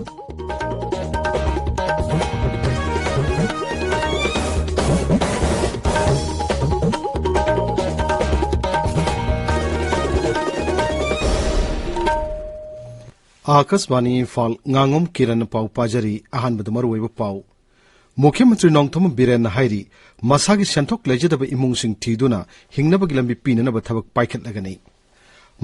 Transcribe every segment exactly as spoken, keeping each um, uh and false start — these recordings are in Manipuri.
ꯑꯥꯀꯥꯁꯕꯥꯅꯤ ꯏꯝꯐꯥꯜ, ꯉꯥꯉꯣꯝ ꯀꯤꯔꯟꯅ ꯄꯥꯎ ꯄꯥꯖꯔꯤ꯫ ꯑꯍꯥꯟꯕꯗ ꯃꯔꯨꯑꯣꯏꯕ ꯄꯥꯎ꯫ ꯃꯨꯈ꯭ꯌ ꯃꯟꯇ꯭ꯔꯤ ꯅꯣꯡꯊꯣꯝꯕꯝ ꯕꯤꯔꯦꯟꯅ ꯍꯥꯏꯔꯤ, ꯃꯁꯥꯒꯤ ꯁꯦꯟꯊꯣꯛ ꯂꯩꯖꯗꯕ ꯏꯃꯨꯡꯁꯤꯡ ꯊꯤꯗꯨꯅ ꯍꯤꯡꯅꯕꯒꯤ ꯂꯝꯕꯤ ꯄꯤꯅꯅꯕ ꯊꯕꯛ ꯄꯥꯏꯈꯠꯂꯒꯅꯤ꯫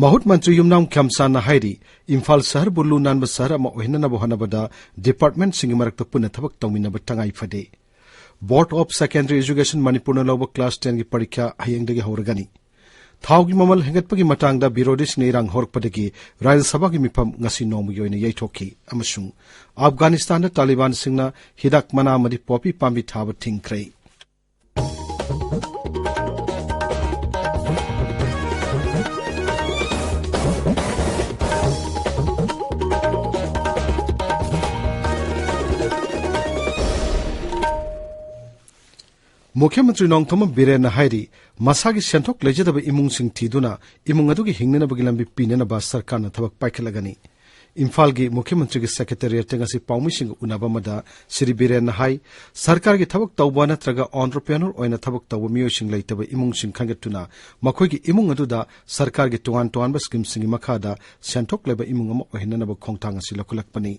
ꯃꯍꯨꯠ ꯃꯟꯇ꯭ꯔꯤ ꯌꯨꯝꯅꯥꯝ ꯈ꯭ꯌꯥꯝꯁꯥꯟꯅ ꯍꯥꯏꯔꯤ, ꯏꯝꯐꯥꯜ ꯁꯍꯔꯕꯨ ꯂꯨ ꯅꯥꯟꯕ ꯁꯍꯔ ꯑꯃ ꯑꯣꯏꯍꯟꯅꯅꯕ ꯍꯣꯠꯅꯕꯗ ꯗꯤꯄꯥꯔꯠꯃꯦꯟꯠꯁꯤꯡꯒꯤ ꯃꯔꯛꯇ ꯄꯨꯟꯅ ꯊꯕꯛ ꯇꯧꯃꯤꯟꯅꯕ ꯇꯉꯥꯏ ꯐꯗꯦ꯫ Board of Secondary Education ꯃꯅꯤꯄꯨꯔꯅ ꯂꯧꯕ class ten ꯒꯤ ꯄꯔꯤꯈ꯭ꯌꯥ ꯍꯌꯦꯡꯗꯒꯤ ꯍꯧꯔꯒꯅꯤ꯫ ꯊꯥꯎꯒꯤ ꯃꯃꯜ ꯍꯦꯟꯒꯠꯄꯒꯤ ꯃꯇꯥꯡꯗ ꯕꯤꯔꯣꯙꯤꯁꯤꯡꯅ ꯏꯔꯥꯡ ꯍꯧꯔꯛꯄꯗꯒꯤ ꯔꯥꯖ꯭ꯌ ꯁꯚꯥꯒꯤ ꯃꯤꯐꯝ ꯉꯁꯤ ꯅꯣꯡꯃꯒꯤ ꯑꯣꯏꯅ ꯌꯩꯊꯣꯛꯈꯤ꯫ ꯑꯃꯁꯨꯡ ꯑꯐꯒꯥꯅꯤꯁꯇꯥꯟꯗ ꯇꯥꯂꯤꯕꯥꯟꯁꯤꯡꯅ ꯍꯤꯗꯥꯛ ꯃꯅꯥ ꯑꯃꯗꯤ ꯄꯣꯄꯤ ꯄꯥꯝꯕꯤ ꯊꯥꯕ ꯊꯤꯡꯈ꯭ꯔꯦ꯫ ꯃꯨꯈ꯭ꯌ ꯃꯟꯇ꯭ꯔꯤ ꯅꯣꯡꯊꯣꯝꯕꯝ ꯕꯤꯔꯦꯟꯅ ꯍꯥꯏꯔꯤ, ꯃꯁꯥꯒꯤ ꯁꯦꯟꯊꯣꯛ ꯂꯩꯖꯗꯕ ꯏꯃꯨꯡꯁꯤꯡ ꯊꯤꯗꯨꯅ ꯏꯃꯨꯡ ꯑꯗꯨꯒꯤ ꯍꯤꯡꯅꯅꯕꯒꯤ ꯂꯝꯕꯤ ꯄꯤꯅꯅꯕ ꯁꯔꯀꯥꯔꯅ ꯊꯕꯛ ꯄꯥꯏꯈꯠꯂꯒꯅꯤ꯫ ꯏꯝꯐꯥꯜꯒꯤ ꯃꯨꯈ꯭ꯌ ꯃꯟꯇ꯭ꯔꯤꯒꯤ ꯁꯦꯀ꯭ꯔꯦꯇꯦꯔꯤꯌꯦꯠꯇ ꯉꯁꯤ ꯄꯥꯎꯃꯤꯁꯤꯡꯒ ꯎꯅꯕ ꯑꯃꯗ ꯁ꯭ꯔꯤ ꯕꯤꯔꯦꯟꯅ ꯍꯥꯏ, ꯁꯔꯀꯥꯔꯒꯤ ꯊꯕꯛ ꯇꯧꯕ ꯅꯠꯇ꯭ꯔꯒ entrepreneur ꯑꯣꯏꯅ ꯊꯕꯛ ꯇꯧꯕ ꯃꯤꯑꯣꯏꯁꯤꯡ ꯂꯩꯇꯕ ꯏꯃꯨꯡꯁꯤꯡ ꯈꯟꯒꯠꯇꯨꯅ ꯃꯈꯣꯏꯒꯤ ꯏꯃꯨꯡ ꯑꯗꯨꯗ ꯁꯔꯀꯥꯔꯒꯤ ꯇꯣꯉꯥꯟ ꯇꯣꯉꯥꯟꯕ ꯁ꯭ꯀꯤꯝꯁꯤꯡꯒꯤ ꯃꯈꯥꯗ ꯁꯦꯟꯊꯣꯛ ꯂꯩꯕ ꯏꯃꯨꯡ ꯑꯃ ꯑꯣꯏꯍꯟꯅꯅꯕ ꯈꯣꯡꯊꯥꯡ ꯑꯁꯤ ꯂꯧꯈꯠꯂꯛꯄꯅꯤ꯫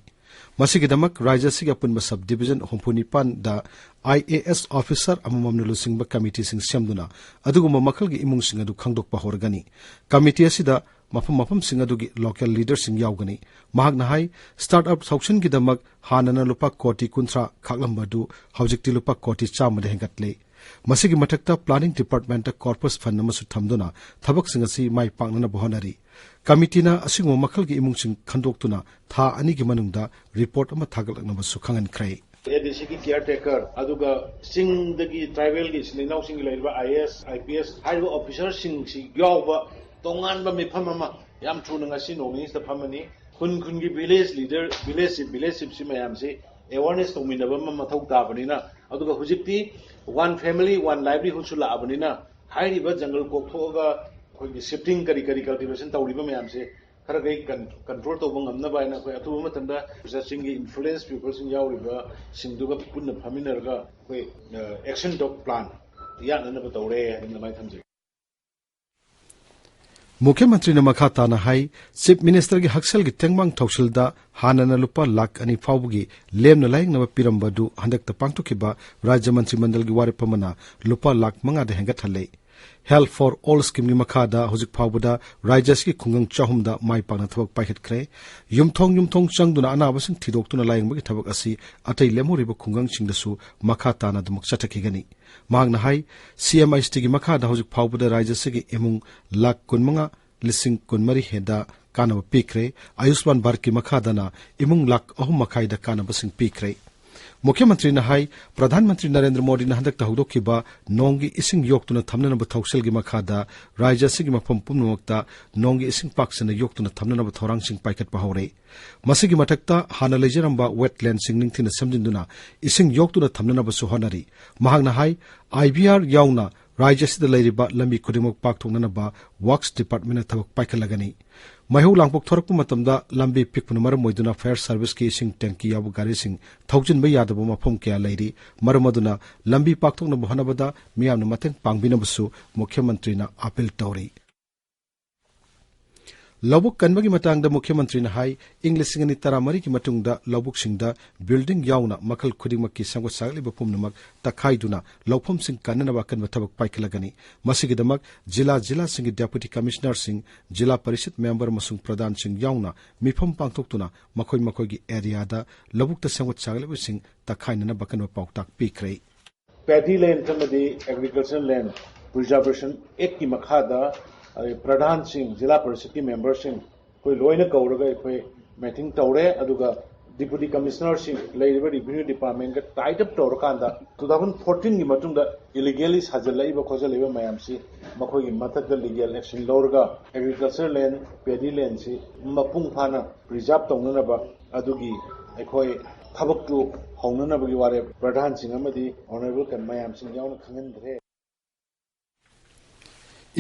ꯃꯁꯤꯒꯤꯗꯃꯛ ꯔꯥꯖ꯭ꯌ ꯑꯁꯤꯒꯤ ꯑꯄꯨꯟꯕ ꯁꯕ ꯗꯤꯕꯤꯖꯟ ꯍꯨꯝꯐꯨ ꯅꯤꯄꯥꯟꯗ ꯑꯥꯏ ꯑꯦ ꯑꯦꯁ ꯑꯣꯐꯤꯁꯥꯔ ꯑꯃꯃꯝꯅ ꯂꯨꯆꯤꯡꯕ ꯀꯃꯤꯇꯤꯁꯤꯡ ꯁꯦꯝꯗꯨꯅ ꯑꯗꯨꯒꯨꯝꯕ ꯃꯈꯜꯒꯤ ꯏꯃꯨꯡꯁꯤꯡ ꯑꯗꯨ ꯈꯪꯗꯣꯛꯄ ꯍꯧꯔꯒꯅꯤ꯫ ꯀꯃꯤꯇꯤ ꯑꯁꯤꯗ ꯃꯐꯝ ꯃꯐꯝꯁꯤꯡ ꯑꯗꯨꯒꯤ ꯂꯣꯀꯦꯜ ꯂꯤꯗꯔꯁꯤꯡ ꯌꯥꯎꯒꯅꯤ꯫ ꯃꯍꯥꯛꯅ ꯍꯥꯏ, ꯁ꯭ꯇꯥꯔꯠ ꯑꯞ ꯊꯧꯁꯤꯟꯒꯤꯗꯃꯛ ꯍꯥꯟꯅꯅ ꯂꯨꯄꯥ ꯀꯣꯇꯤ ꯀꯨꯟꯊ꯭ꯔꯥ ꯈꯥꯛꯂꯝꯕ ꯑꯗꯨ ꯍꯧꯖꯤꯛꯇꯤ ꯂꯨꯄꯥ ꯀꯣꯇꯤ ꯆꯥꯝꯃꯗ ꯍꯦꯟꯒꯠꯂꯦ꯫ ꯃꯁꯤꯒꯤ ꯃꯊꯛꯇ ꯄ꯭ꯂꯥꯅꯤꯡ ꯗꯤꯄꯥꯔꯠꯃꯦꯟꯠꯇ ꯀꯣꯔꯄꯁ ꯐꯟꯗ ꯑꯃꯁꯨ ꯊꯝꯗꯨꯅ ꯊꯕꯛꯁꯤꯡ ꯑꯁꯤ ꯃꯥꯏ ꯄꯥꯛꯅꯅꯕ ꯍꯣꯠꯅꯔꯤ꯫ ꯀꯃꯤꯇꯤꯅ ꯑꯁꯤꯒꯨꯝꯕ ꯃꯈꯜꯒꯤ ꯏꯃꯨꯡꯁꯤꯡ ꯈꯟꯗꯣꯛꯇꯨꯅ ꯊꯥ ꯑꯅꯤꯒꯤ ꯃꯅꯨꯡꯗ ꯔꯤꯄꯣꯔꯠ ꯑꯃ ꯊꯥꯒꯠꯂꯛꯅꯕꯁꯨ ꯈꯪꯍꯟꯈ꯭ꯔꯦ꯫ ꯑꯦ ꯗꯤ ꯁꯤꯒꯤ ꯀꯤꯌꯔ ꯇꯦꯀꯔ, ꯑꯗꯨꯒ ꯆꯤꯡꯗꯒꯤ ꯇ꯭ꯔꯥꯏꯕꯦꯜꯒꯤ ꯏꯆꯤꯜ ꯏꯅꯥꯎꯁꯤꯡꯒꯤ ꯂꯩꯔꯤꯕ I A S, I P S ꯍꯥꯏꯔꯤꯕ ꯑꯣꯐꯤꯁꯥꯔꯁꯤꯡꯁꯤ ꯌꯥꯎꯕ ꯇꯣꯉꯥꯟꯕ ꯃꯤꯐꯝ ꯑꯃ ꯌꯥꯝ ꯊꯨꯅ ꯉꯁꯤ ꯅꯣꯡ ꯅꯤꯅꯤꯁꯤꯗ ꯐꯝꯃꯅꯤ꯫ ꯈꯨꯟ ꯈꯨꯟꯒꯤ village leader, village chief, village ꯆꯤꯐꯁꯤ ꯃꯌꯥꯝꯁꯤ ꯑꯦꯋꯥꯔꯅꯦꯁ ꯇꯧꯃꯤꯟꯅꯕ ꯑꯃ ꯃꯊꯧ ꯇꯥꯕꯅꯤꯅ, ꯑꯗꯨꯒ ꯍꯧꯖꯤꯛꯇꯤ One Family One Livelihoodꯁꯨ ꯂꯥꯛꯑꯕꯅꯤꯅ, ꯍꯥꯏꯔꯤꯕ ꯖꯪꯒꯜ ꯀꯣꯛꯊꯣꯛꯑꯒ ꯑꯩꯈꯣꯏꯒꯤ ꯁꯤꯐꯇꯤꯡ ꯀꯔꯤ ꯀꯔꯤ ꯀꯜꯇꯤꯚꯦꯁꯟ ꯇꯧꯔꯤꯕ ꯃꯌꯥꯝꯁꯦ ꯈꯔ ꯈꯩ ꯀꯟ-, ꯀꯟꯇ꯭ꯔꯣꯜ ꯇꯧꯕ ꯉꯝꯅꯕ ꯍꯥꯏꯅ ꯑꯩꯈꯣꯏ ꯑꯊꯨꯕ ꯃꯇꯝꯗ ꯄ꯭ꯔꯖꯥꯁꯤꯡꯒꯤ ꯏꯟꯐ꯭ꯂꯨꯌꯦꯟꯁ ꯄꯤꯄꯜꯁꯤꯡ ꯌꯥꯎꯔꯤꯕꯁꯤꯡꯗꯨꯒ ꯄꯨꯟꯅ ꯐꯝꯃꯤꯟꯅꯔꯒ ꯑꯩꯈꯣꯏ, ꯑ, ꯑꯦꯛꯁꯟ ꯗꯣꯛ ꯄ꯭ꯂꯥꯟ ꯌꯥꯠꯅꯅꯕ ꯇꯧꯔꯦ ꯍꯥꯏꯅ ꯑꯗꯨꯃꯥꯏꯅ ꯊꯝꯖꯒꯦ꯫ ꯃꯨꯈ꯭ꯌ ꯃꯟꯇ꯭ꯔꯤꯅ ꯃꯈꯥ ꯇꯥꯅ ꯍꯥꯏ, ꯆꯤꯐ ꯃꯤꯅꯤꯁꯇꯔꯒꯤ ꯍꯛꯁꯦꯜꯒꯤ ꯇꯦꯡꯕꯥꯡ ꯊꯧꯁꯤꯜꯗ ꯍꯥꯟꯅꯅ ꯂꯨꯄꯥ ꯂꯥꯈ ꯑꯅꯤ ꯐꯥꯎꯕꯒꯤ ꯂꯦꯝꯅ ꯂꯥꯌꯦꯡꯅꯕ ꯄꯤꯔꯝꯕ ꯑꯗꯨ ꯍꯟꯗꯛꯇ ꯄꯥꯡꯊꯣꯛꯈꯤꯕ ꯔꯥꯖ꯭ꯌ ꯃꯟꯇ꯭ꯔꯤ ꯃꯟꯗꯜꯒꯤ ꯋꯥꯔꯦꯞ ꯑꯃꯅ ꯂꯨꯄꯥ ꯂꯥꯈ ꯃꯉꯥꯗ ꯍꯦꯟꯒꯠꯍꯜꯂꯦ꯫ Health for All ꯁ꯭ꯀꯤꯝꯒꯤ ꯃꯈꯥꯗ ꯍꯧꯖꯤꯛ ꯐꯥꯎꯕꯗ ꯔꯥꯖ꯭ꯌ ꯑꯁꯤꯒꯤ ꯈꯨꯡꯒꯪ ꯆꯍꯨꯝꯗ ꯃꯥꯏ ꯄꯥꯛꯅ ꯊꯕꯛ ꯄꯥꯏꯈꯠꯈ꯭ꯔꯦ꯫ ꯌꯨꯝꯊꯣꯡ ꯌꯨꯝꯊꯣꯡ ꯆꯪꯗꯨꯅ ꯑꯅꯥꯕꯁꯤꯡ ꯊꯤꯗꯣꯛꯇꯨꯅ ꯂꯥꯌꯦꯡꯕꯒꯤ ꯊꯕꯛ ꯑꯁꯤ ꯑꯇꯩ ꯂꯦꯝꯍꯧꯔꯤꯕ ꯈꯨꯡꯒꯪꯁꯤꯡꯗꯁꯨ ꯃꯈꯥ ꯇꯥꯅ ꯑꯗꯨꯃꯛ ꯆꯠꯊꯈꯤꯒꯅꯤ꯫ ꯃꯍꯥꯛꯅ ꯍꯥꯏ, ꯁꯤ ꯑꯦꯝ ꯑꯥꯏ ꯑꯦꯁ ꯇꯤꯒꯤ ꯃꯈꯥꯗ ꯍꯧꯖꯤꯛ ꯐꯥꯎꯕꯗ ꯔꯥꯖ꯭ꯌ ꯑꯁꯤꯒꯤ ꯏꯃꯨꯡ ꯂꯥꯈ ꯀꯨꯟꯃꯉꯥ ꯂꯤꯁꯤꯡ ꯀꯨꯟꯃꯔꯤ ꯍꯦꯟꯗ ꯀꯥꯟꯅꯕ ꯄꯤꯈ꯭ꯔꯦ꯫ ꯑꯌꯨꯁꯃꯥꯟ ꯚꯥꯔꯠꯀꯤ ꯃꯈꯥꯗꯅ ꯏꯃꯨꯡ ꯂꯥꯈ ꯑꯍꯨꯝ ꯃꯈꯥꯏꯗ ꯀꯥꯟꯅꯕꯁꯤꯡ ꯄꯤꯈ꯭ꯔꯦ꯫ ꯃꯨꯈ꯭ꯌ ꯃꯟꯇ꯭ꯔꯤꯅ ꯍꯥꯏ, ꯄ꯭ꯔꯙꯥꯟ ꯃꯟꯇ꯭ꯔꯤ ꯅꯔꯦꯟꯗ꯭ꯔ ꯃꯣꯗꯤꯅ ꯍꯟꯗꯛꯇ ꯍꯧꯗꯣꯛꯈꯤꯕ ꯅꯣꯡꯒꯤ ꯏꯁꯤꯡ ꯌꯣꯛꯇꯨꯅ ꯊꯝꯅꯅꯕ ꯊꯧꯁꯤꯜꯒꯤ ꯃꯈꯥꯗ ꯔꯥꯖ꯭ꯌ ꯑꯁꯤꯒꯤ ꯃꯐꯝ ꯄꯨꯝꯅꯃꯛꯇ ꯅꯣꯡꯒꯤ ꯏꯁꯤꯡ ꯄꯥꯛ ꯁꯟꯅ ꯌꯣꯛꯇꯨꯅ ꯊꯝꯅꯅꯕ ꯊꯧꯔꯥꯡꯁꯤꯡ ꯄꯥꯏꯈꯠꯄ ꯍꯧꯔꯦ꯫ ꯃꯁꯤꯒꯤ ꯃꯊꯛꯇ ꯍꯥꯟꯅ ꯂꯩꯖꯔꯝꯕ ꯋꯦꯠꯂꯦꯟꯁꯤꯡ ꯅꯤꯡꯊꯤꯅ ꯁꯦꯝꯖꯤꯟꯗꯨꯅ ꯏꯁꯤꯡ ꯌꯣꯛꯇꯨꯅ ꯊꯝꯅꯅꯕꯁꯨ ꯍꯣꯠꯅꯔꯤ꯫ ꯃꯍꯥꯛꯅ ꯍꯥꯏ, ꯑꯥꯏ ꯕꯤ ꯑꯥꯔ ꯌꯥꯎꯅ ꯔꯥꯖ꯭ꯌ ꯑꯁꯤꯗ ꯂꯩꯔꯤꯕ ꯂꯝꯕꯤ ꯈꯨꯗꯤꯡꯃꯛ ꯄꯥꯛꯊꯣꯛꯅꯅꯕ ꯋꯥꯔꯛꯁ ꯗꯤꯄꯥꯔꯠꯃꯦꯟꯅ ꯊꯕꯛ ꯄꯥꯏꯈꯠꯂꯒꯅꯤ꯫ ꯃꯩꯍꯧ ꯂꯥꯡꯄꯣꯛ ꯊꯣꯔꯛꯄ ꯃꯇꯝꯗ ꯂꯝꯕꯤ ꯄꯤꯛꯄꯅ ꯃꯔꯝ ꯑꯣꯏꯗꯨꯅ ꯐꯥꯌꯔ ꯁꯥꯔꯚꯤꯁꯀꯤ ꯏꯁꯤꯡ ꯇꯦꯡꯀꯤ ꯌꯥꯎꯕ ꯒꯥꯔꯤꯁꯤꯡ ꯊꯧꯖꯤꯟꯕ ꯌꯥꯗꯕ ꯃꯐꯝ ꯀꯌꯥ ꯂꯩꯔꯤ꯫ ꯃꯔꯝ ꯑꯗꯨꯅ ꯂꯝꯕꯤ ꯄꯥꯛꯊꯣꯛꯅꯕ ꯍꯣꯠꯅꯕꯗ ꯃꯤꯌꯥꯝꯅ ꯃꯇꯦꯡ ꯄꯥꯡꯕꯤꯅꯕꯁꯨ ꯃꯨꯈ꯭ꯌ ꯃꯟꯇ꯭ꯔꯤꯅ ꯑꯥꯄꯤꯜ ꯇꯧꯔꯤ꯫ ꯂꯧꯕꯨꯛ ꯀꯟꯕꯒꯤ ꯃꯇꯥꯡꯗ ꯃꯨꯈ꯭ꯌ ꯃꯟꯇ꯭ꯔꯤꯅ ꯍꯥꯏ, ꯏꯪ ꯂꯤꯁꯤꯡ ꯑꯅꯤ ꯇꯔꯥꯃꯔꯤꯒꯤ ꯃꯇꯨꯡꯗ ꯂꯧꯕꯨꯛꯁꯤꯡꯗ ꯕꯤꯜꯗꯤꯡ ꯌꯥꯎꯅ ꯃꯈꯜ ꯈꯨꯗꯤꯡꯃꯛꯀꯤ ꯁꯦꯝꯒꯠ ꯁꯥꯒꯠꯂꯤꯕ ꯄꯨꯝꯅꯃꯛ ꯇꯛꯈꯥꯏꯗꯨꯅ ꯂꯧꯐꯝꯁꯤꯡ ꯀꯟꯅꯅꯕ ꯑꯀꯟꯕ ꯊꯕꯛ ꯄꯥꯏꯈꯠꯂꯒꯅꯤ꯫ ꯃꯁꯤꯒꯤꯗꯃꯛ ꯖꯤꯂꯥ ꯖꯤꯂꯥꯁꯤꯡꯒꯤ ꯗꯦꯄꯨꯇꯤ ꯀꯃꯤꯁꯅꯔꯁꯤꯡ, ꯖꯤꯂꯥ ꯄꯔꯤꯁꯠ ꯃꯦꯝꯕꯔ ꯑꯃꯁꯨꯡ ꯄ꯭ꯔꯙꯥꯟꯁꯤꯡ ꯌꯥꯎꯅ ꯃꯤꯐꯝ ꯄꯥꯡꯊꯣꯛꯇꯨꯅ ꯃꯈꯣꯏ ꯃꯈꯣꯏꯒꯤ ꯑꯦꯔꯤꯌꯥꯗ ꯂꯧꯕꯨꯛꯇ ꯁꯦꯝꯒꯠ ꯁꯥꯒꯠꯂꯤꯕꯁꯤꯡ ꯇꯛꯈꯥꯏꯅꯅꯕ ꯑꯀꯟꯕ ꯄꯥꯎꯇꯥꯛ ꯄꯤꯈ꯭ꯔꯦ꯫ ꯄꯦꯗꯤ ꯂꯦꯟ ꯑꯃꯗꯤ ꯑꯦꯒ꯭ꯔꯤꯀꯜꯆꯔ ꯂꯦꯟ ꯄ꯭ꯔꯤꯖꯥꯔꯕꯦꯁꯟ ꯑꯦꯛꯀꯤ ꯃꯈꯥꯗ, ꯑ, ꯄ꯭ꯔꯙꯥꯟꯁꯤꯡ, ꯖꯤꯂꯥ ꯄꯔꯤꯁꯠꯀꯤ ꯃꯦꯝꯕꯔꯁꯤꯡ, ꯑꯩꯈꯣꯏ ꯂꯣꯏꯅ ꯀꯧꯔꯒ ꯑꯩꯈꯣꯏ ꯃꯤꯇꯤꯡ ꯇꯧꯔꯦ꯫ ꯑꯗꯨꯒ ꯗꯤꯄꯨꯇꯤ ꯀꯃꯤꯁꯅꯔꯁꯤꯡ, ꯂꯩꯔꯤꯕ ꯔꯦꯚꯤꯅ꯭ꯌꯨ ꯗꯤꯄꯥꯔꯠꯃꯦꯟꯒ ꯇꯥꯏꯠ ꯑꯞ ꯇꯧꯔꯀꯥꯟꯗ, ꯇꯨ ꯊꯥꯎꯖꯟ ꯐꯣꯔꯇꯤꯟꯒꯤ ꯃꯇꯨꯡꯗ ꯏꯂꯤꯒꯦꯜꯂꯤ ꯁꯥꯖꯤꯜꯂꯛꯏꯕ ꯈꯣꯠꯆꯜꯂꯛꯏꯕ ꯃꯌꯥꯝꯁꯤ ꯃꯈꯣꯏꯒꯤ ꯃꯊꯛꯇ ꯂꯤꯒꯦꯜ ꯑꯦꯛꯁꯟ ꯂꯧꯔꯒ ꯑꯦꯒ꯭ꯔꯤꯀꯜꯆꯔ ꯂꯦꯟ, ꯄꯦꯗꯤ ꯂꯦꯟꯁꯤ ꯃꯄꯨꯡ ꯐꯥꯅ ꯄ꯭ꯔꯤꯖꯥꯔꯕ ꯇꯧꯅꯅꯕ ꯑꯗꯨꯒꯤ ꯑꯩꯈꯣꯏ ꯊꯕꯛꯇꯨ ꯍꯧꯅꯅꯕꯒꯤ ꯋꯥꯔꯦꯞ ꯄ꯭ꯔꯙꯥꯟꯁꯤꯡ ꯑꯃꯗꯤ ꯑꯣꯅꯔꯦꯕꯜ ꯃꯌꯥꯝꯁꯤꯡ ꯌꯥꯎꯅ ꯈꯪꯍꯟꯈ꯭ꯔꯦ꯫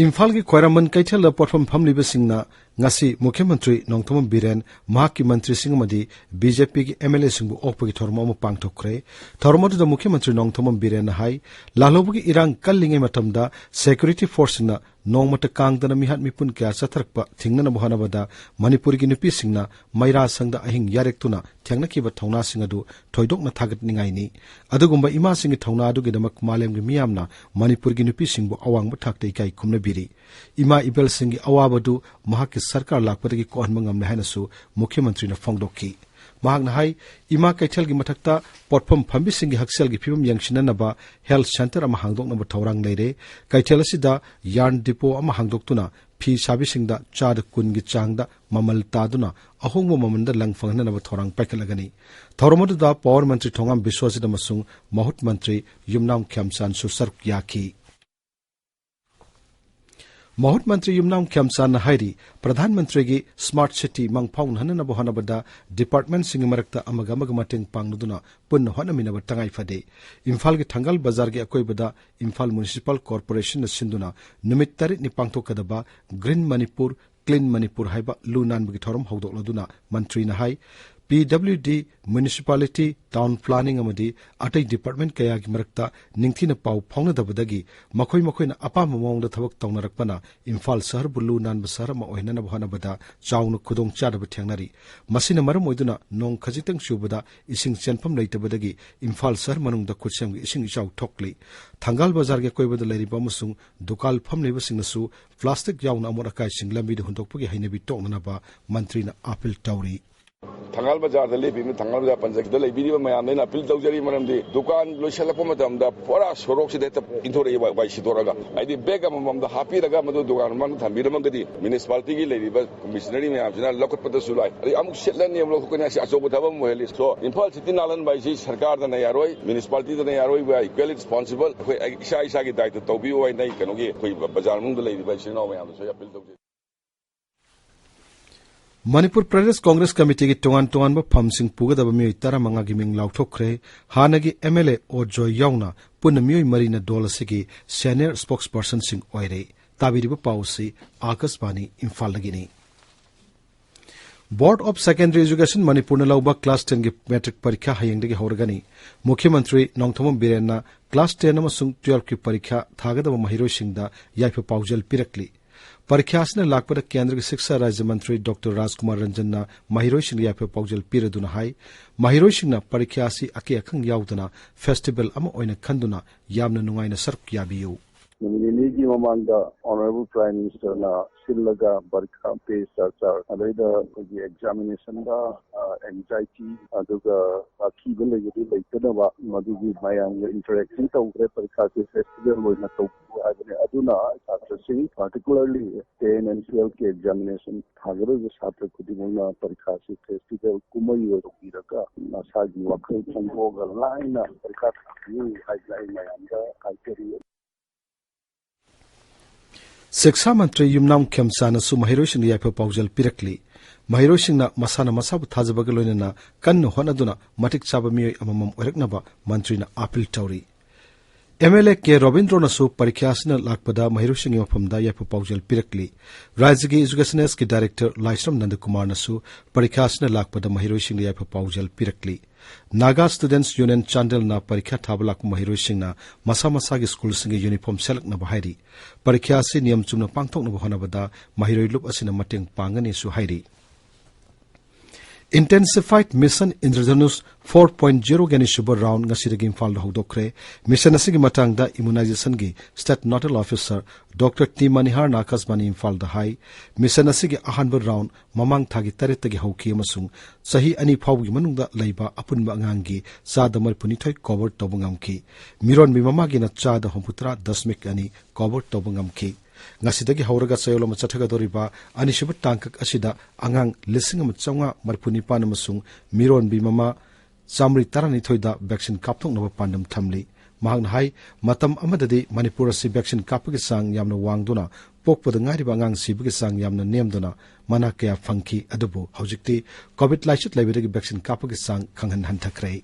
ꯏꯝꯐꯥꯜꯒꯤ ꯈ꯭ꯋꯥꯏꯔꯝꯕꯟ ꯀꯩꯊꯦꯜꯗ ꯄꯣꯠꯐꯝ ꯐꯝꯂꯤꯕꯁꯤꯡꯅ ꯉꯁꯤ ꯃꯨꯈ꯭ꯌ ꯃꯟꯇ꯭ꯔꯤ ꯅꯣꯡꯊꯣꯝꯕꯝ ꯕꯤꯔꯦꯟ, ꯃꯍꯥꯛꯀꯤ ꯃꯟꯇ꯭ꯔꯤꯁꯤꯡ ꯑꯃꯗꯤ ꯕꯤ ꯖꯦ ꯄꯤꯒꯤ ꯑꯦꯝ ꯑꯦꯜ ꯑꯦꯁꯤꯡꯕꯨ ꯑꯣꯛꯄꯒꯤ ꯊꯧꯔꯝ ꯑꯃ ꯄꯥꯡꯊꯣꯛꯈ꯭ꯔꯦ꯫ ꯊꯧꯔꯝ ꯑꯗꯨꯗ ꯃꯨꯈ꯭ꯌ ꯃꯟꯇ꯭ꯔꯤ ꯅꯣꯡꯊꯣꯝꯕꯝ ꯕꯤꯔꯦꯟꯅ ꯍꯥꯏ, ꯂꯥꯜꯍꯧꯕꯒꯤ ꯏꯔꯥꯡ ꯀꯜꯂꯤꯉꯩ ꯃꯇꯝꯗ ꯁꯦꯀ꯭ꯌꯨꯔꯤꯇꯤ ꯐꯣꯔꯁꯁꯤꯡꯅ ꯅꯣꯡꯃꯇ ꯀꯥꯡꯗꯅ ꯃꯤꯍꯥꯠ ꯃꯤꯄꯨꯟ ꯀꯌꯥ ꯆꯠꯊꯔꯛꯄ ꯊꯤꯡꯅꯅꯕ ꯍꯣꯠꯅꯕꯗ ꯃꯅꯤꯄꯨꯔꯒꯤ ꯅꯨꯄꯤꯁꯤꯡꯅ ꯃꯩꯔꯥ ꯁꯪꯗ ꯑꯍꯤꯡ ꯌꯥꯔꯦꯛꯇꯨꯅ ꯊꯦꯡꯅꯈꯤꯕ ꯊꯧꯅꯥꯁꯤꯡ ꯑꯗꯨ ꯊꯣꯏꯗꯣꯛꯅ ꯊꯥꯒꯠꯅꯤꯡꯉꯥꯏꯅꯤ꯫ ꯑꯗꯨꯒꯨꯝꯕ ꯏꯃꯥꯁꯤꯡꯒꯤ ꯊꯧꯅꯥ ꯑꯗꯨꯒꯤꯗꯃꯛ ꯃꯥꯂꯦꯝꯒꯤ ꯃꯤꯌꯥꯝꯅ ꯃꯅꯤꯄꯨꯔꯒꯤ ꯅꯨꯄꯤꯁꯤꯡꯕꯨ ꯑꯋꯥꯡꯕ ꯊꯥꯛꯇ ꯏꯀꯥꯏ ꯈꯨꯝꯅꯕꯤꯔꯤ꯫ ꯏꯃꯥ ꯏꯕꯦꯜꯁꯤꯡꯒꯤ ꯑꯋꯥꯕꯗꯨ ꯃꯍꯥꯛꯀꯤ ꯁꯔꯀꯥꯔ ꯂꯥꯛꯄꯗꯒꯤ ꯀꯣꯛꯍꯟꯕ ꯉꯝꯂꯦ ꯍꯥꯏꯅꯁꯨ ꯃꯨꯈ꯭ꯌ ꯃꯟꯇ꯭ꯔꯤꯅ ꯐꯣꯡꯗꯣꯛꯈꯤ꯫ ꯃꯍꯥꯛꯅ ꯍꯥꯏ, ꯏꯃꯥ ꯀꯩꯊꯦꯜꯒꯤ ꯃꯊꯛꯇ ꯄꯣꯠꯐꯝ ꯐꯝꯕꯤꯁꯤꯡꯒꯤ ꯍꯛꯁꯦꯜꯒꯤ ꯐꯤꯕꯝ ꯌꯦꯡꯁꯤꯟꯅꯅꯕ ꯍꯦꯜꯊ ꯁꯦꯟꯇꯔ ꯑꯃ ꯍꯥꯡꯗꯣꯛꯅꯕ ꯊꯧꯔꯥꯡ ꯂꯩꯔꯦ꯫ ꯀꯩꯊꯦꯜ ꯑꯁꯤꯗ ꯌꯥꯔꯟ ꯗꯤꯄꯣ ꯑꯃ ꯍꯥꯡꯗꯣꯛꯇꯨꯅ ꯐꯤ ꯁꯥꯕꯤꯁꯤꯡꯗ ꯆꯥꯗ ꯀꯨꯟꯒꯤ ꯆꯥꯡꯗ ꯃꯃꯜ ꯇꯥꯗꯨꯅ ꯑꯍꯣꯡꯕ ꯃꯃꯜꯗ ꯂꯪ ꯐꯪꯍꯟꯅꯕ ꯊꯧꯔꯥꯡ ꯄꯥꯏꯈꯠꯂꯒꯅꯤ꯫ ꯊꯧꯔꯝ ꯑꯗꯨꯗ ꯄꯥꯋꯔ ꯃꯟꯇ꯭ꯔꯤ ꯊꯣꯉꯥꯝ ꯕꯤꯁ꯭ꯋꯖꯤꯠ ꯑꯃꯁꯨꯡ ꯃꯍꯨꯠ ꯃꯟꯇ꯭ꯔꯤ ꯌꯨꯝꯅꯥꯝ ꯈ꯭ꯌꯥꯝꯆꯥꯟꯁꯨ ꯁꯔꯨꯛ ꯌꯥꯈꯤ꯫ ꯃꯍꯨꯠ ꯃꯟꯇ꯭ꯔꯤ ꯌꯨꯝꯅꯥꯝ ꯈ꯭ꯌꯥꯝꯆꯥꯟꯅ ꯍꯥꯏꯔꯤ, ꯄ꯭ꯔꯙꯥꯟ ꯃꯟꯇ꯭ꯔꯤꯒꯤ ꯁ꯭ꯃꯥꯔꯠ ꯁꯤꯇꯤ ꯃꯪ ꯐꯥꯎꯅꯍꯟꯅꯕ ꯍꯣꯠꯅꯕꯗ ꯗꯤꯄꯥꯔꯠꯃꯦꯟꯠꯁꯤꯡꯒꯤ ꯃꯔꯛꯇ ꯑꯃꯒ ꯑꯃꯒ ꯃꯇꯦꯡ ꯄꯥꯡꯅꯗꯨꯅ ꯄꯨꯟꯅ ꯍꯣꯠꯅꯃꯤꯟꯅꯕ ꯇꯉꯥꯏ ꯐꯗꯦ꯫ ꯏꯝꯐꯥꯜꯒꯤ ꯊꯪꯒꯥꯜ ꯕꯖꯥꯔꯒꯤ ꯑꯀꯣꯏꯕꯗ ꯏꯝꯐꯥꯜ ꯃ꯭ꯌꯨꯅꯤꯁꯤꯄꯥꯜ ꯀꯣꯔꯄꯣꯔꯦꯁꯟꯅ ꯁꯤꯟꯗꯨꯅ ꯅꯨꯃꯤꯠ ꯇꯔꯦꯠꯅꯤ ꯄꯥꯡꯊꯣꯛꯀꯗꯕ ꯒ꯭ꯔꯤꯟ ꯃꯅꯤꯄꯨꯔ, ꯀ꯭ꯂꯤꯟ ꯃꯅꯤꯄꯨꯔ ꯍꯥꯏꯕ ꯂꯨ ꯅꯥꯟꯕꯒꯤ ꯊꯧꯔꯝ ꯍꯧꯗꯣꯛꯂꯗꯨꯅ ꯃꯟꯇ꯭ꯔꯤꯅ ꯍꯥꯏ, ꯄꯤ ꯗꯕ꯭ꯂꯤꯎ ꯗꯤ, ꯃ꯭ꯌꯨꯅꯤꯁꯤꯄꯥꯂꯤꯇꯤ, ꯇꯥꯎꯟ ꯄ꯭ꯂꯥꯅꯤꯡ ꯑꯃꯗꯤ ꯑꯇꯩ ꯗꯤꯄꯥꯔꯠꯃꯦꯟꯠ ꯀꯌꯥꯒꯤ ꯃꯔꯛꯇ ꯅꯤꯡꯊꯤꯅ ꯄꯥꯎ ꯐꯥꯎꯅꯗꯕꯗꯒꯤ ꯃꯈꯣꯏ ꯃꯈꯣꯏꯅ ꯑꯄꯥꯝꯕ ꯃꯑꯣꯡꯗ ꯊꯕꯛ ꯇꯧꯅꯔꯛꯄꯅ ꯏꯝꯐꯥꯜ ꯁꯍꯔꯕꯨ ꯂꯨ ꯅꯥꯟꯕ ꯁꯍꯔ ꯑꯃ ꯑꯣꯏꯍꯟꯅꯕ ꯍꯣꯠꯅꯕꯗ ꯆꯥꯎꯅ ꯈꯨꯗꯣꯡꯆꯥꯗꯕ ꯊꯦꯡꯅꯔꯤ꯫ ꯃꯁꯤꯅ ꯃꯔꯝ ꯑꯣꯏꯗꯨꯅ ꯅꯣꯡ ꯈꯖꯤꯛꯇꯪ ꯆꯨꯕꯗ ꯏꯁꯤꯡ ꯆꯦꯟꯐꯝ ꯂꯩꯇꯕꯗꯒꯤ ꯏꯝꯐꯥꯜ ꯁꯍꯔ ꯃꯅꯨꯡꯗ ꯈꯨꯠꯁꯦꯝꯒꯤ ꯏꯁꯤꯡ ꯏꯆꯥꯎ ꯊꯣꯛꯂꯤ꯫ ꯊꯪꯒꯥꯜ ꯕꯖꯥꯔꯒꯤ ꯑꯀꯣꯏꯕꯗ ꯂꯩꯔꯤꯕ ꯑꯃꯁꯨꯡ ꯗꯨꯀꯥꯟ ꯐꯝꯂꯤꯕꯁꯤꯡꯅꯁꯨ ꯄ꯭ꯂꯥꯁꯇꯤꯛ ꯌꯥꯎꯅ ꯑꯃꯣꯠ ꯑꯀꯥꯏꯁꯤꯡ ꯂꯝꯕꯤꯗ ꯍꯨꯟꯗꯣꯛꯄꯒꯤ ꯍꯩꯅꯕꯤ ꯇꯣꯛꯅꯅꯕ ꯃꯟꯇ꯭ꯔꯤꯅ ꯑꯥꯄꯤꯜ ꯇꯧꯔꯤ꯫ ꯊꯪꯒꯥꯜ ꯕꯖꯥꯔꯗ ꯂꯦꯞꯄꯤꯕꯅꯤ, ꯊꯪꯒꯥꯜ ꯕꯖꯥꯔ ꯄꯟꯆꯥꯌꯠꯇ ꯂꯩꯕꯤꯔꯤꯕ ꯃꯌꯥꯝꯗ ꯑꯩꯅ ꯑꯥꯄꯤꯜ ꯇꯧꯖꯔꯤ, ꯃꯔꯝꯗꯤ ꯗꯨꯀꯥꯟ ꯂꯣꯏꯁꯤꯜꯂꯛꯄ ꯃꯇꯝꯗ ꯄꯨꯔꯥ ꯁꯣꯔꯣꯛꯁꯤꯗ ꯍꯦꯛꯇ ꯏꯟꯊꯣꯔꯛꯏ, ꯋꯥꯏ, ꯋꯥꯏ ꯁꯤꯠꯇꯣꯔꯛꯑꯒ꯫ ꯍꯥꯏꯗꯤ ꯕꯦꯒ ꯑꯃꯃꯝꯗ ꯍꯥꯞꯄꯤꯔꯒ ꯃꯗꯨ ꯗꯨꯀꯥꯟ ꯃꯃꯥꯡꯗ ꯊꯝꯕꯤꯔꯝꯃꯒꯗꯤ ꯃ꯭ꯌꯨꯅꯤꯁꯤꯄꯥꯂꯤꯇꯤꯒꯤ ꯂꯩꯔꯤꯕ ꯀꯃꯤꯁꯅꯔꯤ ꯃꯌꯥꯝꯁꯤꯅ ꯂꯧꯈꯠꯄꯗꯁꯨ ꯂꯥꯏ꯫ ꯑꯗꯩ ꯑꯃꯨꯛ ꯁꯤꯠꯂꯅꯤ, ꯑꯃꯨꯛ ꯂꯧꯊꯣꯛꯀꯅꯤ ꯍꯥꯏꯁꯤ ꯑꯆꯧꯕ ꯊꯕꯛ ꯑꯃ ꯑꯣꯏꯍꯜꯂꯤ꯫ So, ꯏꯝꯐꯥꯜ ꯁꯤꯇꯤ ꯅꯥꯜꯍꯟꯕ ꯍꯥꯏꯁꯤ ꯁꯔꯀꯥꯔꯗꯅ ꯌꯥꯔꯣꯏ, ꯃ꯭ꯌꯨꯅꯤꯁꯤꯄꯥꯂꯤꯇꯤꯗꯅ ꯌꯥꯔꯣꯏ, we are equally responsible꯫ ꯑꯩꯈꯣꯏ ꯏꯁꯥ ꯏꯁꯥꯒꯤ ꯗꯥꯏꯇ ꯇꯧꯕꯤꯌꯨ ꯍꯥꯏꯅ ꯑꯩ ꯀꯩꯅꯣꯒꯤ ꯑꯩꯈꯣꯏ ꯕꯖꯥꯔ ꯃꯅꯨꯡꯗ ꯂꯩꯔꯤꯕ ꯏꯆꯤꯜ ꯏꯅꯥꯎ ꯃꯌꯥꯝꯗꯁꯨ ꯑꯩ ꯑꯥꯄꯤꯜ ꯇꯧꯖꯩ꯫ ꯃꯅꯤꯄꯨꯔ ꯄ꯭ꯔꯗꯦꯁ ꯀꯣꯡꯒ꯭ꯔꯦꯁ ꯀꯃꯤꯇꯤꯒꯤ ꯇꯣꯉꯥꯟ ꯇꯣꯉꯥꯟꯕ ꯐꯝꯁꯤꯡ ꯄꯨꯒꯗꯕ ꯃꯤꯑꯣꯏ ꯇꯔꯥꯃꯉꯥꯒꯤ ꯃꯤꯡ ꯂꯥꯎꯊꯣꯛꯈ꯭ꯔꯦ꯫ ꯍꯥꯟꯅꯒꯤ ꯑꯦꯝ ꯑꯦꯜ ꯑꯦ ꯑꯣ ꯖꯣꯏ ꯌꯥꯎꯅ ꯄꯨꯟꯅ ꯃꯤꯑꯣꯏ ꯃꯔꯤꯅ ꯗꯣꯜ ꯑꯁꯤꯒꯤ ꯁꯦꯅꯤꯌꯔ ꯁ꯭ꯄꯣꯛꯁꯄꯔꯁꯟꯁꯤꯡ ꯑꯣꯏꯔꯦ꯫ ꯇꯥꯕꯤꯔꯤꯕ ꯄꯥꯎ ꯑꯁꯤ ꯑꯥꯀꯥꯁꯕꯥꯅꯤ ꯏꯝꯐꯥꯜꯗꯒꯤꯅꯤ꯫ Board of Secondary Education ꯃꯅꯤꯄꯨꯔꯅ ꯂꯧꯕ class ten ꯒꯤ matric ꯄꯔꯤꯈꯥ ꯍꯌꯦꯡꯗꯒꯤ ꯍꯧꯔꯒꯅꯤ꯫ ꯃꯨꯈ꯭ꯌ ꯃꯟꯇ꯭ꯔꯤ ꯅꯣꯡꯊꯣꯝꯕꯝ ꯕꯤꯔꯦꯟꯅ class ten ꯑꯃꯁꯨꯡ twelve ꯀꯤ ꯄꯔꯤꯈꯥ ꯊꯥꯒꯗꯕ ꯃꯍꯩꯔꯣꯏꯁꯤꯡꯗ ꯌꯥꯏꯐ ꯄꯥꯎꯖꯦꯜ ꯄꯤꯔꯛꯂꯤ꯫ ꯄꯔꯤꯈꯥ ꯑꯁꯤꯅ ꯂꯥꯛꯄꯗ ꯀꯦꯟꯗ꯭ꯔꯒꯤ ꯁꯤꯛꯁꯥ ꯔꯥꯖ꯭ꯌ ꯃꯟꯇ꯭ꯔꯤ ꯗꯣꯛꯇꯔ ꯔꯥꯖꯀꯨꯃꯥꯔ ꯔꯟꯖꯟꯅ ꯃꯍꯩꯔꯣꯏꯁꯤꯡꯗ ꯌꯥꯏꯐ ꯄꯥꯎꯖꯦꯜ ꯄꯤꯔꯗꯨꯅ ꯍꯥꯏ, ꯃꯍꯩꯔꯣꯏꯁꯤꯡꯅ ꯄꯔꯤꯈꯥ ꯑꯁꯤ ꯑꯀꯦ ꯑꯈꯪ ꯌꯥꯎꯗꯅ festival ꯑꯃ ꯑꯣꯏꯅ ꯈꯟꯗꯨꯅ ꯌꯥꯝꯅ ꯅꯨꯡꯉꯥꯏꯅ ꯁꯔꯨꯛ ꯌꯥꯕꯤꯌꯨ꯫ ꯅꯨꯃꯤꯠ ꯅꯤꯅꯤꯒꯤ ꯃꯃꯥꯡꯗ Honourable Prime Ministerꯅ ꯁꯤꯜꯂꯒ ꯄꯔꯤꯈꯥ ꯄꯦ ꯆꯔꯆꯥ, ꯑꯗꯩꯗ ꯑꯩꯈꯣꯏꯒꯤ examinationꯗ, ꯑ, anxiety ꯑꯗꯨꯒ ꯑꯀꯤꯕ ꯂꯩꯕꯗꯨ ꯂꯩꯇꯅꯕ ꯃꯗꯨꯒꯤ ꯃꯌꯥꯝꯒ interaction ꯇꯧꯈ꯭ꯔꯦ꯫ ꯄꯔꯤꯈꯥꯁꯦ festival ꯑꯣꯏꯅ ꯇꯧꯕꯤꯌꯨ ꯍꯥꯏꯕꯅꯦ꯫ ꯑꯗꯨꯅ ꯁꯥꯇ꯭ꯔꯁꯤꯡ, particularly ten and twelve ꯀꯤ examination ꯊꯥꯒꯗꯧꯔꯤꯕ ꯁꯥꯇ꯭ꯔ ꯈꯨꯗꯤꯡꯃꯛꯅ ꯄꯔꯤꯈꯥꯁꯤ festival ꯀꯨꯝꯍꯩ ꯑꯣꯏꯅ ꯇꯧꯕꯤꯔꯒ ꯃꯁꯥꯒꯤ ꯋꯥꯈꯜ ꯐꯣꯡꯗꯣꯛꯑꯒ ꯂꯥꯏꯅ ꯄꯔꯤꯈꯥ ꯊꯥꯕꯤꯌꯨ ꯍꯥꯏꯗꯅ ꯑꯩ ꯃꯌꯥꯝꯗ ꯍꯥꯏꯖꯔꯤ꯫ ꯁꯤꯛꯁꯥ ꯃꯟꯇ꯭ꯔꯤ ꯌꯨꯝꯅꯥꯝ ꯈꯦꯝꯆꯥꯅꯁꯨ ꯃꯍꯩꯔꯣꯏꯁꯤꯡꯗ ꯌꯥꯏꯐ ꯄꯥꯎꯖꯦꯜ ꯄꯤꯔꯛꯂꯤ꯫ ꯃꯍꯩꯔꯣꯏꯁꯤꯡꯅ ꯃꯁꯥꯅ ꯃꯁꯥꯕꯨ ꯊꯥꯖꯕꯒ ꯂꯣꯏꯅꯅ ꯀꯟꯅ ꯍꯣꯠꯅꯗꯨꯅ ꯃꯇꯤꯛ ꯆꯥꯕ ꯃꯤꯑꯣꯏ ꯑꯃꯃꯝ ꯑꯣꯏꯔꯛꯅꯕ ꯃꯟꯇ꯭ꯔꯤꯅ appeal ꯇꯧꯔꯤ꯫ ꯑꯦꯝ ꯑꯦꯜ ꯑꯦ ꯀꯦ ꯔꯣꯕꯤꯟꯗ꯭ꯔꯣꯅꯁꯨ ꯄꯔꯤꯈ꯭ꯌꯥ ꯑꯁꯤꯅ ꯂꯥꯛꯄꯗ ꯃꯍꯩꯔꯣꯏꯁꯤꯡꯒꯤ ꯃꯐꯝꯗ ꯌꯥꯏꯐ ꯄꯥꯎꯖꯦꯜ ꯄꯤꯔꯛꯂꯤ꯫ ꯔꯥꯖ꯭ꯌꯒꯤ Education Sꯀꯤ Director ꯂꯥꯏꯁ꯭ꯔꯝ ꯅꯟꯗꯀꯨꯃꯥꯔꯅꯁꯨ ꯄꯔꯤꯈ꯭ꯌꯥ ꯑꯁꯤꯅ ꯂꯥꯛꯄꯗ ꯃꯍꯩꯔꯣꯏꯁꯤꯡꯗ ꯌꯥꯏꯐ ꯄꯥꯎꯖꯦꯜ ꯄꯤꯔꯛꯂꯤ꯫ Naga Students Union ꯆꯥꯟꯗꯦꯜꯅ ꯄꯔꯤꯈ꯭ꯌꯥ ꯊꯥꯕ ꯂꯥꯛꯄ ꯃꯍꯩꯔꯣꯏꯁꯤꯡꯅ ꯃꯁꯥ ꯃꯁꯥꯒꯤ ꯁ꯭ꯀꯨꯜꯁꯤꯡꯒꯤ uniform ꯁꯦꯠꯂꯛꯅꯕ ꯍꯥꯏꯔꯤ꯫ ꯄꯔꯤꯈ꯭ꯌꯥ ꯑꯁꯤ ꯅꯤꯌꯝ ꯆꯨꯝꯅ ꯄꯥꯡꯊꯣꯛꯅꯕ ꯍꯣꯠꯅꯕꯗ ꯃꯍꯩꯔꯣꯏ ꯂꯨꯞ ꯑꯁꯤꯅ ꯃꯇꯦꯡ ꯄꯥꯡꯒꯅꯤꯁꯨ ꯍꯥꯏꯔꯤ꯫ Intensified Mission Indradhanush four point zero ꯒꯤ ꯑꯅꯤꯁꯨꯕ round ꯉꯁꯤꯗꯒꯤ ꯏꯝꯐꯥꯜꯗ ꯍꯧꯗꯣꯛꯈ꯭ꯔꯦ꯫ Mission ꯑꯁꯤꯒꯤ ꯃꯇꯥꯡꯗ immunizationꯒꯤ State Nodal Officer doctor T ꯃꯅꯤꯍꯥꯔꯅ ꯑꯀꯥꯁꯕꯥꯅꯤ ꯏꯝꯐꯥꯜꯗ ꯍꯥꯏ, mission ꯑꯁꯤꯒꯤ ꯑꯍꯥꯟꯕ round ꯃꯃꯥꯡ ꯊꯥꯒꯤ ꯇꯔꯦꯠꯇꯒꯤ ꯍꯧꯈꯤ ꯑꯃꯁꯨꯡ ꯆꯍꯤ ꯑꯅꯤ ꯐꯥꯎꯕꯒꯤ ꯃꯅꯨꯡꯗ ꯂꯩꯕ ꯑꯄꯨꯟꯕ ꯑꯉꯥꯡꯒꯤ ꯆꯥꯗ ꯃꯔꯤꯐꯨꯅꯤꯊꯣꯏ cover ꯇꯧꯕ ꯉꯝꯈꯤ꯫ ꯃꯤꯔꯣꯟꯕꯤ ꯃꯃꯥꯒꯤꯅ ꯆꯥꯗ ꯍꯨꯝꯐꯨꯇꯔꯥ ꯗꯁꯃꯤꯛ ꯑꯅꯤ cover ꯇꯧꯕ ꯉꯝꯈꯤ꯫ ꯉꯁꯤꯗꯒꯤ ꯍꯧꯔꯒ ꯆꯌꯣꯜ ꯑꯃ ꯆꯠꯊꯒꯗꯧꯔꯤꯕ ꯑꯅꯤꯁꯨꯕ ꯇꯥꯡꯀꯛ ꯑꯁꯤꯗ ꯑꯉꯥꯡ ꯂꯤꯁꯤꯡ ꯑꯃ ꯆꯥꯝꯃꯉꯥ ꯃꯔꯤꯐꯨ ꯅꯤꯄꯥꯟ ꯑꯃꯁꯨꯡ ꯃꯤꯔꯣꯟꯕꯤ ꯃꯃꯥ ꯆꯥꯃꯔꯤ ꯇꯔꯥꯅꯤꯊꯣꯏꯗ vaccine ꯀꯥꯞꯊꯣꯛꯅꯕ ꯄꯥꯟꯗꯝ ꯊꯝꯂꯤ꯫ ꯃꯍꯥꯛꯅ ꯍꯥꯏ, ꯃꯇꯝ ꯑꯃꯗꯗꯤ ꯃꯅꯤꯄꯨꯔ ꯑꯁꯤ vaccine ꯀꯥꯞꯄꯒꯤ ꯆꯥꯡ ꯌꯥꯝꯅ ꯋꯥꯡꯗꯨꯅ ꯄꯣꯛꯄꯗ ꯉꯥꯏꯔꯤꯕ ꯑꯉꯥꯡ ꯁꯤꯕꯒꯤ ꯆꯥꯡ ꯌꯥꯝꯅ ꯅꯦꯝꯗꯨꯅ ꯃꯅꯥ ꯀꯌꯥ ꯐꯪꯈꯤ꯫ ꯑꯗꯨꯕꯨ ꯍꯧꯖꯤꯛꯇꯤ COVID ꯂꯥꯏꯆꯠ ꯂꯩꯕꯗꯒꯤ vaccine ꯀꯥꯞꯄꯒꯤ ꯆꯥꯡ ꯈꯪꯍꯟ ꯍꯟꯊꯈ꯭ꯔꯦ꯫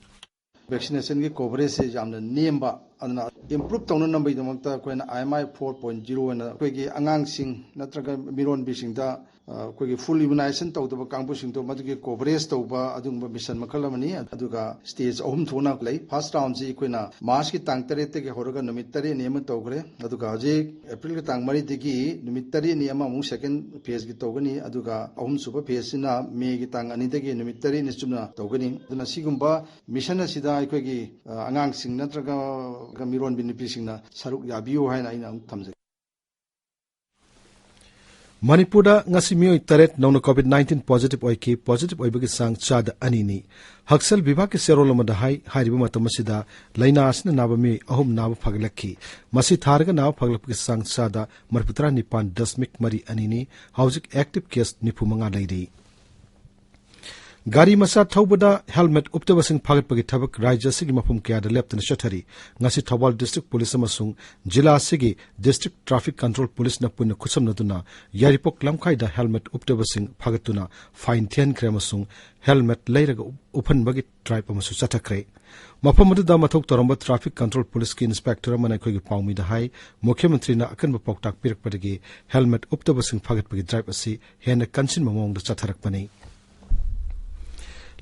Vaccinationꯒꯤ coverageꯁꯦ ꯌꯥꯝꯅ ꯅꯦꯝꯕ ꯑꯗꯨꯅ ꯏꯝꯄ꯭ꯔꯨꯞ ꯇꯧꯅꯅꯕꯒꯤꯗꯃꯛꯇ ꯑꯩꯈꯣꯏꯅ ꯑꯥꯏ ꯑꯦꯝ ꯑꯥꯏ ꯐꯣꯔ ꯄꯣꯏꯟꯠ ꯖꯤꯔꯣ ꯑꯣꯏꯅ ꯑꯩꯈꯣꯏꯒꯤ ꯑꯉꯥꯡꯁꯤꯡ ꯅꯠꯇ꯭ꯔꯒ ꯃꯤꯔꯣꯟꯕꯤꯁꯤꯡꯗ ꯑ, ꯑꯩꯈꯣꯏꯒꯤ ꯐꯨꯜ ꯏꯝꯌꯨꯅꯥꯏꯖꯦꯁꯟ ꯇꯧꯗꯕ ꯀꯥꯡꯕꯨꯁꯤꯡꯗꯣ ꯃꯗꯨꯒꯤ ꯀꯣꯚꯔꯦꯖ ꯇꯧꯕ ꯑꯗꯨꯒꯨꯝꯕ ꯃꯤꯁꯟ ꯃꯈꯜ ꯑꯃꯅꯤ꯫ ꯑꯗꯨꯒ ꯁ꯭ꯇꯦꯖ ꯑꯍꯨꯝ ꯊꯣꯛꯅ ꯂꯩ꯫ ꯐꯥꯔꯁ ꯔꯥꯎꯟꯁꯤ ꯑꯩꯈꯣꯏꯅ ꯃꯥꯔꯆꯀꯤ ꯇꯥꯡ ꯇꯔꯦꯠꯇꯒꯤ ꯍꯧꯔꯒ ꯅꯨꯃꯤꯠ ꯇꯔꯦꯠꯅꯤ ꯑꯃ ꯇꯧꯈ꯭ꯔꯦ꯫ ꯑꯗꯨꯒ ꯍꯧꯖꯤꯛ ꯑꯦꯄ꯭ꯔꯤꯜꯒꯤ ꯇꯥꯡ ꯃꯔꯤꯗꯒꯤ ꯅꯨꯃꯤꯠ ꯇꯔꯦꯠꯅꯤ ꯑꯃꯃꯨꯛ ꯁꯦꯀꯦꯟ ꯐꯦꯖꯀꯤ ꯇꯧꯒꯅꯤ꯫ ꯑꯗꯨꯒ ꯑꯍꯨꯝꯁꯨꯕ ꯐꯦꯖꯁꯤꯅ ꯃꯦꯒꯤ ꯇꯥꯡ ꯑꯅꯤꯗꯒꯤ ꯅꯨꯃꯤꯠ ꯇꯔꯦꯠꯅꯤ ꯆꯨꯞꯅ ꯇꯧꯒꯅꯤ꯫ ꯑꯗꯨꯅ ꯁꯤꯒꯨꯝꯕ ꯃꯤꯁꯟ ꯑꯁꯤꯗ ꯑꯩꯈꯣꯏꯒꯤ, ꯑ, ꯑꯉꯥꯡꯁꯤꯡ ꯅꯠꯇ꯭ꯔꯒ ꯃꯤꯔꯣꯟꯕꯤ ꯅꯨꯄꯤꯁꯤꯡꯅ ꯁꯔꯨꯛ ꯌꯥꯕꯤꯌꯨ ꯍꯥꯏꯅ ꯑꯩꯅ ꯑꯃꯨꯛ ꯊꯝꯖꯒꯦ꯫ ꯃꯅꯤꯄꯨꯔꯗ ꯉꯁꯤ ꯃꯤꯑꯣꯏ ꯇꯔꯦꯠ ꯅꯧꯅ ꯀꯣꯚꯤꯗ ꯅꯥꯏꯟꯇꯤꯟ ꯄꯣꯖꯤꯇꯤꯚ ꯑꯣꯏꯈꯤ꯫ ꯄꯣꯖꯤꯇꯤꯚ ꯑꯣꯏꯕꯒꯤ ꯆꯥꯡ ꯆꯥꯗ ꯑꯅꯤꯅꯤ꯫ ꯍꯛꯁꯦꯜ ꯕꯤꯚꯥꯒꯀꯤ ꯆꯦꯔꯣꯜ ꯑꯃꯗ ꯍꯥꯏ, ꯍꯥꯏꯔꯤꯕ ꯃꯇꯝ ꯑꯁꯤꯗ ꯂꯥꯏꯅꯥ ꯑꯁꯤꯅ ꯅꯥꯕ ꯃꯤꯑꯣꯏ ꯑꯍꯨꯝ ꯅꯥꯕ ꯐꯒꯠꯂꯛꯈꯤ꯫ ꯃꯁꯤ ꯊꯥꯔꯒ ꯅꯥꯕ ꯐꯒꯠꯂꯛꯄꯒꯤ ꯆꯥꯡ ꯆꯥꯗ ꯃꯔꯤꯐꯨꯇꯔꯥ ꯅꯤꯄꯥꯟ ꯗꯁꯃꯤꯛ ꯃꯔꯤ ꯑꯅꯤꯅꯤ꯫ ꯍꯧꯖꯤꯛ ꯑꯦꯛꯇꯤꯚ ꯀꯦꯁ ꯅꯤꯐꯨ ꯃꯉꯥ ꯂꯩꯔꯤ꯫ ꯒꯥꯔꯤ ꯃꯆꯥ ꯊꯧꯕꯗ ꯍꯦꯜꯃꯦꯠ ꯎꯞꯇꯕꯁꯤꯡ ꯐꯥꯒꯠꯄꯒꯤ ꯊꯕꯛ ꯔꯥꯖ꯭ꯌ ꯑꯁꯤꯒꯤ ꯃꯐꯝ ꯀꯌꯥꯗ ꯂꯦꯞꯇꯅ ꯆꯠꯊꯔꯤ꯫ ꯉꯁꯤ ꯊꯧꯕꯥꯜ ꯗꯤꯁꯇ꯭ꯔꯤꯛ ꯄꯨꯂꯤꯁ ꯑꯃꯁꯨꯡ ꯖꯤꯂꯥ ꯑꯁꯤꯒꯤ ꯗꯤꯁꯇ꯭ꯔꯤꯛ ꯇ꯭ꯔꯥꯐꯤꯛ ꯀꯟꯇ꯭ꯔꯣꯜ ꯄꯨꯂꯤꯁꯅ ꯄꯨꯟꯅ ꯈꯨꯠꯁꯝꯅꯗꯨꯅ ꯌꯥꯏꯔꯤꯄꯣꯛ ꯂꯝꯈꯥꯏꯗ ꯍꯦꯜꯃꯦꯠ ꯎꯞꯇꯕꯁꯤꯡ ꯐꯥꯒꯠꯇꯨꯅ ꯐꯥꯏꯟ ꯊꯤꯍꯟꯈ꯭ꯔꯦ ꯑꯃꯁꯨꯡ ꯍꯦꯜꯃꯦꯠ ꯂꯩꯔꯒ ꯎꯞ-, ꯎꯞꯍꯟꯕꯒꯤ ꯗ꯭ꯔꯥꯏꯚ ꯑꯃꯁꯨ ꯆꯠꯊꯈ꯭ꯔꯦ꯫ ꯃꯐꯝ ꯑꯗꯨꯗ ꯃꯊꯧ ꯇꯧꯔꯝꯕ ꯇ꯭ꯔꯥꯐꯤꯛ ꯀꯟꯇ꯭ꯔꯣꯜ ꯄꯨꯂꯤꯁꯀꯤ ꯏꯟꯁꯄꯦꯛꯇꯔ ꯑꯃꯅ ꯑꯩꯈꯣꯏꯒꯤ ꯄꯥꯎꯃꯤꯗ ꯍꯥꯏ, ꯃꯨꯈ꯭ꯌ ꯃꯟꯇ꯭ꯔꯤꯅ ꯑꯀꯟꯕ ꯄꯥꯎꯇꯥꯛ ꯄꯤꯔꯛꯄꯗꯒꯤ ꯍꯦꯜꯃꯦꯠ ꯎꯞꯇꯕꯁꯤꯡ ꯐꯥꯒꯠꯄꯒꯤ ꯗ꯭ꯔꯥꯏꯚ ꯑꯁꯤ ꯍꯦꯟꯅ ꯀꯟꯁꯤꯟꯕ ꯃꯑꯣꯡꯗ ꯆꯠꯊꯔꯛꯄꯅꯤ꯫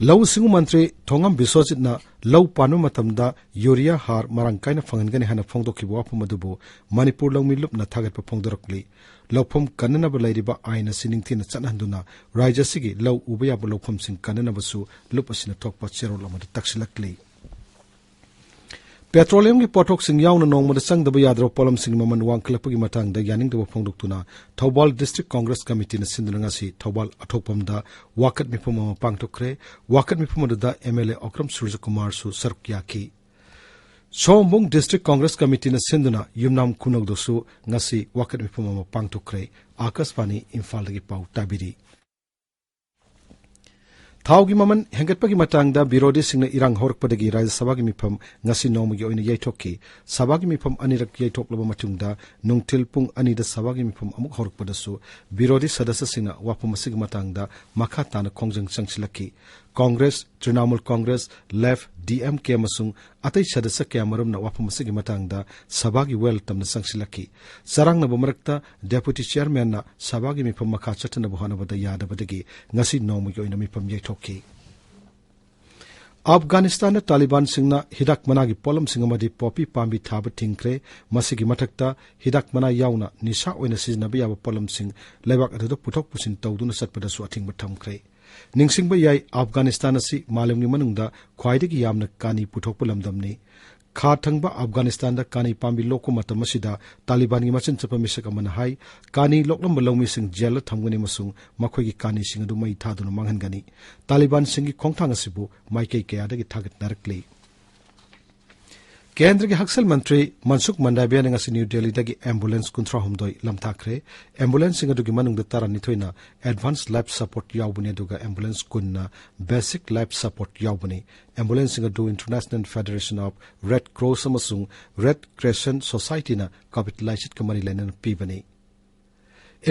ꯂꯧꯎ ꯁꯤꯡꯎ ꯃꯟꯇ꯭ꯔꯤ ꯊꯣꯉꯝ ꯕꯤꯁ꯭ꯋꯖꯤꯠꯅ ꯂꯧ ꯄꯥꯟꯕ ꯃꯇꯝꯗ ꯌꯨꯔꯤꯌꯥ ꯍꯥꯔ ꯃꯔꯥꯡ ꯀꯥꯏꯅ ꯐꯪꯍꯟꯒꯅꯤ ꯍꯥꯏꯅ ꯐꯣꯡꯗꯣꯛꯈꯤꯕ ꯋꯥꯐꯝ ꯑꯗꯨꯕꯨ ꯃꯅꯤꯄꯨꯔ ꯂꯧꯃꯤ ꯂꯨꯞꯅ ꯊꯥꯒꯠꯄ ꯐꯣꯡꯗꯣꯔꯛꯂꯤ꯫ ꯂꯧꯐꯝ ꯀꯟꯅꯅꯕ ꯂꯩꯔꯤꯕ ꯑꯥꯏꯟ ꯑꯁꯤ ꯅꯤꯡꯊꯤꯅ ꯆꯠꯅꯍꯟꯗꯨꯅ ꯔꯥꯖ꯭ꯌ ꯑꯁꯤꯒꯤ ꯂꯧ ꯎꯕ ꯌꯥꯕ ꯂꯧꯐꯝꯁꯤꯡ ꯀꯟꯅꯅꯕꯁꯨ ꯂꯨꯞ ꯑꯁꯤꯅ ꯊꯣꯛꯄ ꯆꯦꯔꯣꯜ ꯑꯃꯗ ꯇꯛꯁꯤꯜꯂꯛꯂꯤ꯫ ꯄꯦꯇ꯭ꯔꯣꯂꯤꯌꯝꯒꯤ ꯄꯣꯠꯊꯣꯛꯁꯤꯡ ꯌꯥꯎꯅ ꯅꯣꯡꯃꯗ ꯆꯪꯗꯕ ꯌꯥꯗ꯭ꯔꯕ ꯄꯣꯠꯂꯝꯁꯤꯡꯒꯤ ꯃꯃꯜ ꯋꯥꯡꯈꯠꯂꯛꯄꯒꯤ ꯃꯇꯥꯡꯗ ꯌꯥꯅꯤꯡꯗꯕ ꯐꯣꯡꯗꯣꯛꯇꯨꯅ ꯊꯧꯕꯥꯜ ꯗꯤꯁꯇ꯭ꯔꯤꯛ ꯀꯣꯡꯒ꯭ꯔꯦꯁ ꯀꯃꯤꯇꯤꯅ ꯁꯤꯟꯗꯨꯅ ꯉꯁꯤ ꯊꯧꯕꯥꯜ ꯑꯊꯣꯛꯄꯝꯗ ꯋꯥꯀꯠ ꯃꯤꯐꯝ ꯑꯃ ꯄꯥꯡꯊꯣꯛꯈ꯭ꯔꯦ꯫ ꯋꯥꯀꯠ ꯃꯤꯐꯝ ꯑꯗꯨꯗ ꯑꯦꯝ ꯑꯦꯜ ꯑꯦ ꯑꯣꯀ꯭ꯔꯝ ꯁꯨꯔꯖꯀꯨꯃꯥꯔꯁꯨ ꯁꯔꯨꯛ ꯌꯥꯈꯤ꯫ ꯁꯑꯣꯝꯕꯨꯡ ꯗꯤꯁꯇ꯭ꯔꯤꯛ ꯀꯣꯡꯒ꯭ꯔꯦꯁ ꯀꯃꯤꯇꯤꯅ ꯁꯤꯟꯗꯨꯅ ꯌꯨꯝꯅꯥꯝ ꯈꯨꯅꯧꯗꯁꯨ ꯉꯁꯤ ꯋꯥꯀꯠ ꯃꯤꯐꯝ ꯑꯃ ꯄꯥꯡꯊꯣꯛꯈ꯭ꯔꯦ꯫ ꯑꯥꯀꯥꯁꯕꯥꯅꯤ ꯏꯝꯐꯥꯜꯗꯒꯤ ꯄꯥꯎ ꯇꯥꯕꯤꯔꯤ꯫ ꯊꯥꯎꯒꯤ ꯃꯃꯜ ꯍꯦꯟꯒꯠꯄꯒꯤ ꯃꯇꯥꯡꯗ ꯕꯤꯔꯣꯙꯤꯁꯤꯡꯅ ꯏꯔꯥꯡ ꯍꯧꯔꯛꯄꯗꯒꯤ ꯔꯥꯖ꯭ꯌ ꯁꯚꯥꯒꯤ ꯃꯤꯐꯝ ꯉꯁꯤ ꯅꯣꯡꯃꯒꯤ ꯑꯣꯏꯅ ꯌꯩꯊꯣꯛꯈꯤ꯫ ꯁꯚꯥꯒꯤ ꯃꯤꯐꯝ ꯑꯅꯤꯔꯛ ꯌꯩꯊꯣꯛꯂꯕ ꯃꯇꯨꯡꯗ ꯅꯨꯡꯊꯤꯜ ꯄꯨꯡ ꯑꯅꯤꯗ ꯁꯚꯥꯒꯤ ꯃꯤꯐꯝ ꯑꯃꯨꯛ ꯍꯧꯔꯛꯄꯗꯁꯨ ꯕꯤꯔꯣꯙꯤ ꯁꯗꯁ꯭ꯌꯁꯤꯡꯅ ꯋꯥꯐꯝ ꯑꯁꯤꯒꯤ ꯃꯇꯥꯡꯗ ꯃꯈꯥ ꯇꯥꯅ ꯈꯣꯡꯖꯪ ꯆꯪꯁꯤꯜꯂꯛꯈꯤ꯫ Congress, Trinamool Congress, left, D M K ꯑꯃꯁꯨꯡ ꯑꯇꯩ ꯁꯗꯁ꯭ꯌ ꯀꯌꯥꯃꯔꯨꯝꯅ ꯋꯥꯐꯝ ꯑꯁꯤꯒꯤ ꯃꯇꯥꯡꯗ ꯁꯚꯥꯒꯤ ꯋꯦꯜ ꯇꯝꯅ ꯆꯪꯁꯤꯜꯂꯛꯈꯤ꯫ ꯆꯔꯥꯡꯅꯕ ꯃꯔꯛꯇ ꯗꯦꯄꯨꯇꯤ ꯆꯤꯌꯔꯃꯦꯟꯅ ꯁꯚꯥꯒꯤ ꯃꯤꯐꯝ ꯃꯈꯥ ꯆꯠꯊꯅꯕ ꯍꯣꯠꯅꯕꯗ ꯌꯥꯗꯕꯗꯒꯤ ꯉꯁꯤ ꯅꯣꯡꯃꯒꯤ ꯑꯣꯏꯅ ꯃꯤꯐꯝ ꯌꯩꯊꯣꯛꯈꯤ꯫ ꯑꯐꯒꯥꯅꯤꯁꯇꯥꯟꯗ ꯇꯥꯂꯤꯕꯥꯟꯁꯤꯡꯅ ꯍꯤꯗꯥꯛ ꯃꯅꯥꯒꯤ ꯄꯣꯠꯂꯝꯁꯤꯡ ꯑꯃꯗꯤ ꯄꯣꯄꯤ ꯄꯥꯝꯕꯤ ꯊꯥꯕ ꯊꯤꯡꯈ꯭ꯔꯦ꯫ ꯃꯁꯤꯒꯤ ꯃꯊꯛꯇ ꯍꯤꯗꯥꯛ ꯃꯅꯥ ꯌꯥꯎꯅ ꯅꯤꯁꯥ ꯑꯣꯏꯅ ꯁꯤꯖꯤꯟꯅꯕ ꯌꯥꯕ ꯄꯣꯠꯂꯝꯁꯤꯡ ꯂꯩꯕꯥꯛ ꯑꯗꯨꯗ ꯄꯨꯊꯣꯛ ꯄꯨꯁꯤꯟ ꯇꯧꯗꯨꯅ ꯆꯠꯄꯗꯁꯨ ꯑꯊꯤꯡꯕ ꯊꯝꯈ꯭ꯔꯦ꯫ ꯅꯤꯡꯁꯤꯡꯕ ꯌꯥꯏ, ꯑꯐꯒꯥꯅꯤꯁꯇꯥꯟ ꯑꯁꯤ ꯃꯥꯂꯦꯝꯒꯤ ꯃꯅꯨꯡꯗ ꯈ꯭ꯋꯥꯏꯗꯒꯤ ꯌꯥꯝꯅ ꯀꯥꯅꯤ ꯄꯨꯊꯣꯛꯄ ꯂꯝꯗꯝꯅꯤ꯫ ꯈꯥ ꯊꯪꯕ ꯑꯐꯒꯥꯅꯤꯁꯇꯥꯟꯗ ꯀꯥꯅꯤ ꯄꯥꯝꯕꯤ ꯂꯣꯛꯄ ꯃꯇꯝ ꯑꯁꯤꯗ ꯇꯥꯂꯤꯕꯥꯟꯒꯤ ꯃꯆꯤꯟ ꯆꯠꯄ ꯃꯤꯁꯛ ꯑꯃꯅ ꯍꯥꯏ, ꯀꯥꯅꯤ ꯂꯣꯛꯂꯝꯕ ꯂꯧꯃꯤꯁꯤꯡ ꯖꯦꯜꯗ ꯊꯝꯒꯅꯤ ꯑꯃꯁꯨꯡ ꯃꯈꯣꯏꯒꯤ ꯀꯥꯅꯤꯁꯤꯡ ꯑꯗꯨ ꯃꯩ ꯊꯥꯗꯨꯅ ꯃꯥꯡꯍꯟꯒꯅꯤ꯫ ꯇꯥꯂꯤꯕꯥꯟꯁꯤꯡꯒꯤ ꯈꯣꯡꯊꯥꯡ ꯑꯁꯤꯕꯨ ꯃꯥꯏꯀꯩ ꯀꯌꯥꯗꯒꯤ ꯊꯥꯒꯠꯅꯔꯛꯂꯤ꯫ ꯀꯦꯟꯗ꯭ꯔꯒꯤ ꯍꯛꯁꯦꯜ ꯃꯟꯇ꯭ꯔꯤ ꯃꯟꯁꯨꯈ ꯃꯟꯗꯥꯚꯤꯌꯥꯅ ꯉꯁꯤ ꯅ꯭ꯌꯨ ꯗꯦꯜꯂꯤꯗꯒꯤ ꯑꯦꯝꯕꯨꯂꯦꯟꯁ ꯀꯨꯟꯊ꯭ꯔꯥ ꯍꯨꯝꯗꯣꯏ ꯂꯝꯊꯥꯈ꯭ꯔꯦ꯫ ꯑꯦꯝꯕꯨꯂꯦꯟꯁꯁꯤꯡ ꯑꯗꯨꯒꯤ ꯃꯅꯨꯡꯗ ꯇꯔꯥꯅꯤꯊꯣꯏꯅ ꯑꯦꯗꯚꯥꯟꯁ ꯂꯥꯏꯐ ꯁꯄꯣꯔꯠ ꯌꯥꯎꯕꯅꯤ, ꯑꯗꯨꯒ ꯑꯦꯝꯕꯨꯂꯦꯟꯁ ꯀꯨꯟꯅ ꯕꯦꯁꯤꯛ ꯂꯥꯏꯐ ꯁꯄꯣꯔꯠ ꯌꯥꯎꯕꯅꯤ꯫ ꯑꯦꯝꯕꯨꯂꯦꯟꯁꯁꯤꯡ ꯑꯗꯨ International Federation of Red Cross ꯑꯃꯁꯨꯡ ꯔꯦꯗ ꯀ꯭ꯔꯦꯁꯦꯟꯠ ꯁꯣꯁꯥꯏꯇꯤꯅ ꯀꯣꯚꯤꯗ ꯂꯥꯏꯆꯠꯀ ꯃꯔꯤ ꯂꯩꯅꯅ ꯄꯤꯕꯅꯤ꯫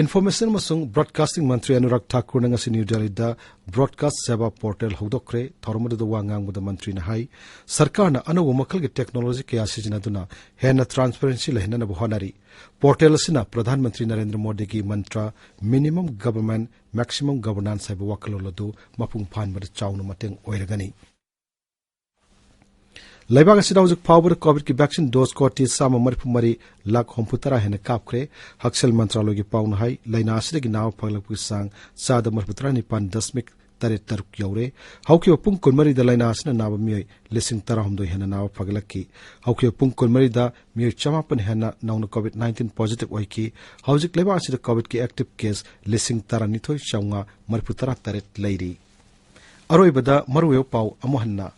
ꯏꯟꯐꯣꯔꯃꯦꯁꯟ ꯑꯃꯁꯨꯡ ꯕ꯭ꯔꯣꯗꯀꯥꯁꯇꯤꯡ ꯃꯟꯇ꯭ꯔꯤ ꯑꯅꯨꯔꯥꯒ ꯊꯥꯀꯨꯔꯅ ꯉꯁꯤ ꯅ꯭ꯌꯨ ꯗꯦꯜꯂꯤꯗ ꯕ꯭ꯔꯣꯗꯀꯥꯁ ꯁꯦꯕꯥ ꯄꯣꯔꯇꯦꯜ ꯍꯧꯗꯣꯛꯈ꯭ꯔꯦ꯫ ꯊꯧꯔꯝ ꯑꯗꯨꯗ ꯋꯥ ꯉꯥꯡꯕꯗ ꯃꯟꯇ꯭ꯔꯤꯅ ꯍꯥꯏ, ꯁꯔꯀꯥꯔꯅ ꯑꯅꯧꯕ ꯃꯈꯜꯒꯤ ꯇꯦꯛꯅꯣꯂꯣꯖꯤ ꯀꯌꯥ ꯁꯤꯖꯤꯟꯅꯗꯨꯅ ꯍꯦꯟꯅ ꯇ꯭ꯔꯥꯟꯁꯄꯦꯔꯦꯟꯁꯤ ꯂꯩꯍꯟꯅꯕ ꯍꯣꯠꯅꯔꯤ꯫ ꯄꯣꯔꯇꯦꯜ ꯑꯁꯤꯅ ꯄ꯭ꯔꯙꯥꯟ ꯃꯟꯇ꯭ꯔꯤ ꯅꯔꯦꯟꯗ꯭ꯔ ꯃꯣꯗꯤꯒꯤ ꯃꯟꯇ꯭ꯔ ꯃꯤꯅꯤꯃꯝ ꯒꯚꯔꯟꯃꯦꯟꯠ, ꯃꯦꯛꯁꯤꯃꯝ ꯒꯚꯔꯅꯥꯟꯁ ꯍꯥꯏꯕ ꯋꯥꯈꯜꯂꯣꯟ ꯑꯗꯨ ꯃꯄꯨꯡ ꯐꯥꯍꯟꯕꯗ ꯆꯥꯎꯅ ꯃꯇꯦꯡ ꯑꯣꯏꯔꯒꯅꯤ꯫ ꯂꯩꯕꯥꯛ ꯑꯁꯤꯗ ꯍꯧꯖꯤꯛ ꯐꯥꯎꯕꯗ ꯀꯣꯚꯤꯗꯀꯤ ꯚꯦꯛꯁꯤꯟ ꯗꯣꯁ ꯀꯣꯇꯤ ꯆꯥꯝꯃ ꯃꯔꯤꯐꯨ ꯃꯔꯤ ꯂꯥꯈ ꯍꯨꯝꯐꯨ ꯇꯔꯥ ꯍꯦꯟꯅ ꯀꯥꯞꯈ꯭ꯔꯦ꯫ ꯍꯛꯁꯦꯜ ꯃꯟꯇ꯭ꯔꯥꯂꯣꯏꯒꯤ ꯄꯥꯎꯅ ꯍꯥꯏ, ꯂꯥꯏꯅꯥ ꯑꯁꯤꯗꯒꯤ ꯅꯥꯕ ꯐꯒꯠꯂꯛꯄꯒꯤ ꯆꯥꯡ ꯆꯥꯗ ꯃꯔꯤꯐꯨ ꯇꯔꯥ ꯅꯤꯄꯥꯟ ꯗꯁꯃꯤꯛ ꯇꯔꯦꯠ ꯇꯔꯨꯛ ꯌꯧꯔꯦ꯫ ꯍꯧꯈꯤꯕ ꯄꯨꯡ ꯀꯨꯟꯃꯔꯤꯗ ꯂꯥꯏꯅꯥ ꯑꯁꯤꯅ ꯅꯥꯕ ꯃꯤꯑꯣꯏ ꯂꯤꯁꯤꯡ ꯇꯔꯥꯍꯨꯝꯗꯣꯏ ꯍꯦꯟꯅ ꯅꯥꯕ ꯐꯒꯠꯂꯛꯈꯤ꯫ ꯍꯧꯈꯤꯕ ꯄꯨꯡ ꯀꯨꯟꯃꯔꯤꯗ ꯃꯤꯑꯣꯏ ꯆꯃꯥꯄꯟ ꯍꯦꯟꯅ ꯅꯧꯅ ꯀꯣꯚꯤꯗ ꯅꯥꯏꯟꯇꯤꯟ ꯄꯣꯖꯤꯇꯤꯚ ꯑꯣꯏꯈꯤ꯫ ꯍꯧꯖꯤꯛ ꯂꯩꯕꯥꯛ ꯑꯁꯤꯗ ꯀꯣꯚꯤꯗꯀꯤ ꯑꯦꯛꯇꯤꯚ ꯀꯦꯁ ꯂꯤꯁꯤꯡ ꯇꯔꯥꯅꯤꯊꯣꯏ ꯆꯥꯝꯃꯉꯥ ꯃꯔꯤꯐꯨ ꯇꯔꯥ ꯇꯔꯦꯠ ꯂꯩꯔꯤ꯫ ꯑꯔꯣꯏꯕꯗ ꯃꯔꯨꯑꯣꯏꯕ ꯄꯥꯎ ꯑꯃꯨꯛ ꯍꯟꯅ꯫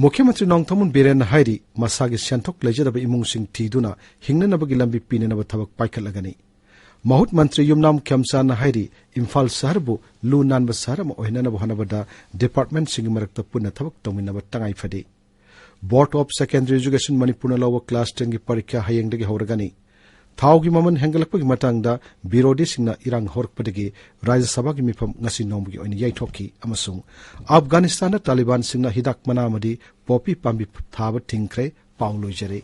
ꯃꯨꯈ꯭ꯌ ꯃꯟꯇ꯭ꯔꯤ ꯅꯣꯡꯊꯣꯝꯕꯝ ꯕꯤꯔꯦꯟꯅ ꯍꯥꯏꯔꯤ, ꯃꯁꯥꯒꯤ ꯁꯦꯟꯊꯣꯛ ꯂꯩꯖꯗꯕ ꯏꯃꯨꯡꯁꯤꯡ ꯊꯤꯗꯨꯅ ꯍꯤꯡꯅꯅꯕꯒꯤ ꯂꯝꯕꯤ ꯄꯤꯅꯅꯕ ꯊꯕꯛ ꯄꯥꯏꯈꯠꯂꯒꯅꯤ꯫ ꯃꯍꯨꯠ ꯃꯟꯇ꯭ꯔꯤ ꯌꯨꯝꯅꯥꯝ ꯈꯦꯝꯆꯥꯟꯅ ꯍꯥꯏꯔꯤ, ꯏꯝꯐꯥꯜ ꯁꯍꯔꯕꯨ ꯂꯨ ꯅꯥꯟꯕ ꯁꯍꯔ ꯑꯃ ꯑꯣꯏꯍꯟꯅꯕ ꯍꯣꯠꯅꯕꯗ ꯗꯤꯄꯥꯔꯠꯃꯦꯟꯠꯁꯤꯡꯒꯤ ꯃꯔꯛꯇ ꯄꯨꯟꯅ ꯊꯕꯛ ꯇꯧꯃꯤꯟꯅꯕ ꯇꯉꯥꯏ ꯐꯗꯦ꯫ ꯕꯣꯔꯗ ꯑꯣꯐ ꯁꯦꯀꯦꯟꯗꯔꯤ ꯑꯦꯖꯨꯀꯦꯁꯟ ꯃꯅꯤꯄꯨꯔꯅ ꯂꯧꯕ ꯀ꯭ꯂꯥꯁ ꯇꯦꯟꯒꯤ ꯄꯔꯤꯈ꯭ꯌꯥ ꯍꯌꯦꯡꯗꯒꯤ ꯍꯧꯔꯒꯅꯤ꯫ ꯊꯥꯎꯒꯤ ꯃꯃꯜ ꯍꯦꯟꯒꯠꯂꯛꯄꯒꯤ ꯃꯇꯥꯡꯗ ꯕꯤꯔꯣꯙꯤꯁꯤꯡꯅ ꯏꯔꯥꯡ ꯍꯧꯔꯛꯄꯗꯒꯤ ꯔꯥꯖ꯭ꯌ ꯁꯚꯥꯒꯤ ꯃꯤꯐꯝ ꯉꯁꯤ ꯅꯣꯡꯃꯒꯤ ꯑꯣꯏꯅ ꯌꯩꯊꯣꯛꯈꯤ ꯑꯃꯁꯨꯡ ꯑꯐꯒꯥꯅꯤꯁꯇꯥꯟꯗ ꯇꯥꯂꯤꯕꯥꯟꯁꯤꯡꯅ ꯍꯤꯗꯥꯛ ꯃꯅꯥ ꯑꯃꯗꯤ ꯄꯣꯄꯤ ꯄꯥꯝꯕꯤ ꯊꯥꯕ ꯊꯤꯡꯈ꯭ꯔꯦ꯫ ꯄꯥꯎ ꯂꯣꯏꯖꯔꯦ꯫